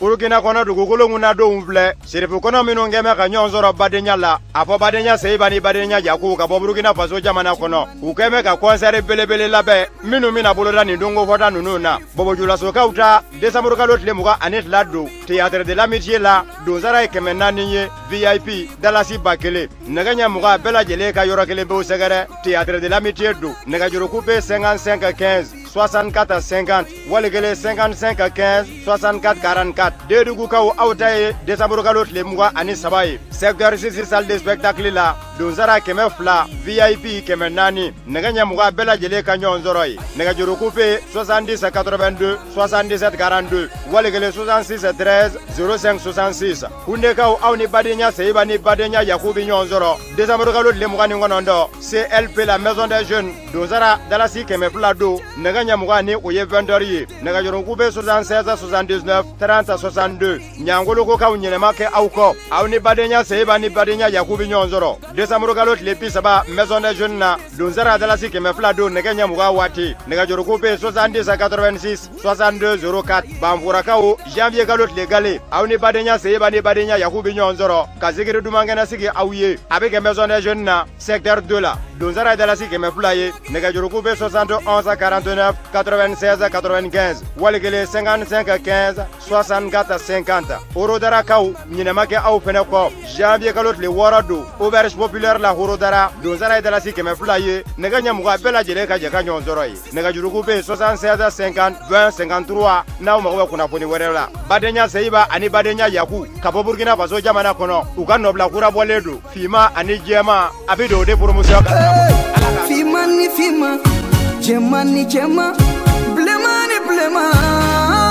Burukina kɔnɔ dugukolo ŋunadenw filɛ, sirifu kɔnɔ minnu kɛmɛ ka ɲɔgɔn sɔrɔ badenya la. A fɔ badenya Seyiba ni badenya Yaku ka bɔ Burukina Faso jamana kɔnɔ, u kɛmɛ ka concert belebele labɛn minnu bɛna boloda nin donko fɔta ninnu na. Bɔbɔjulasokaw ta, desanburu kalo tile 22 don, Théâtre de l'Amitié la, donsara ye 400 ye, VIP dalasi 1000. Nɛgɛ ɲɛ 20, bɛɛ lajɛlen ka yɔrɔ kelen pewu sɛgɛrɛ. Théâtre de l'Amitié don. Nɛgɛjuru coupe 55 15 64 50, wali kelen 55 15 64 44. Dedugukaw, aw ta ye desanburu kalo tile 23 ye, secteur 6, salle de spectacle la, donsara 200, VIP 400. Nɛgɛ ɲɛ 20, bɛɛ lajɛlen ka ɲɔgɔn sɔrɔ yen. Nɛgɛjuru coupe 70 82 77 42, wali kelen 66 13 05 66. Kundekaw, aw ni badenya Seyiba ni badenya Yaku bi ɲɔgɔn sɔrɔ desanburu kalo tile 29, CLP la, Maison des Jeunes, donsara dalasi 200 don, nɛgɛ ɲɛ 20, ni o ye 20 heures ye. Nɛgɛjuru coupe 76 79 30 62. Ɲangolokokaw, ɲɛnɛma kɛ aw kɔ. Aw ni badenya Seyiba ni badenya Yaku bi ɲɔgɔn sɔrɔ desanburu kalo tile 30, Maison des Jeunes na, donsara dalasi 200 don, nɛgɛ ɲɛ 20 waati. Nɛgɛjuru coupe 70 86 62 04. Banfurakaw, janvier kalo tile gale, aw ni badenya Seyiba ni badenya Yaku bi ɲɔgɔn sɔrɔ ka zikiri dumankɛnɛ sigi aw ye. A bɛ kɛ Maison des Jeunes na, secteur 2 la, donsara dalasi 200 ye. Nɛgɛjuru coupe 71 49 96 95, wali kelen 55 15 64 50. Horodarakaw, ɲinɛma kɛ aw fɛnɛ kɔ. Janvier kalo tile 6 don, Auberge Populaire la, Horodara, donsara ye dalasi 200 ye, nɛgɛ ɲɛ 20, bɛɛ lajɛlen ka jɛ ka ɲɔgɔn sɔrɔ yen. Nɛgɛjuru coupe 76 50 20 53, n'aw mago bɛ kunnafoni wɛrɛ la. Badenya Seyiba ani badenya Yaku ka bɔ Burukina Faso jamana kɔnɔ, u ka nɔbila kura bɔlen don, finma ani jɛma, a bɛ don o de promotion kan. Finman ni finman, jɛman ni jɛman, bilenman ni bilenman.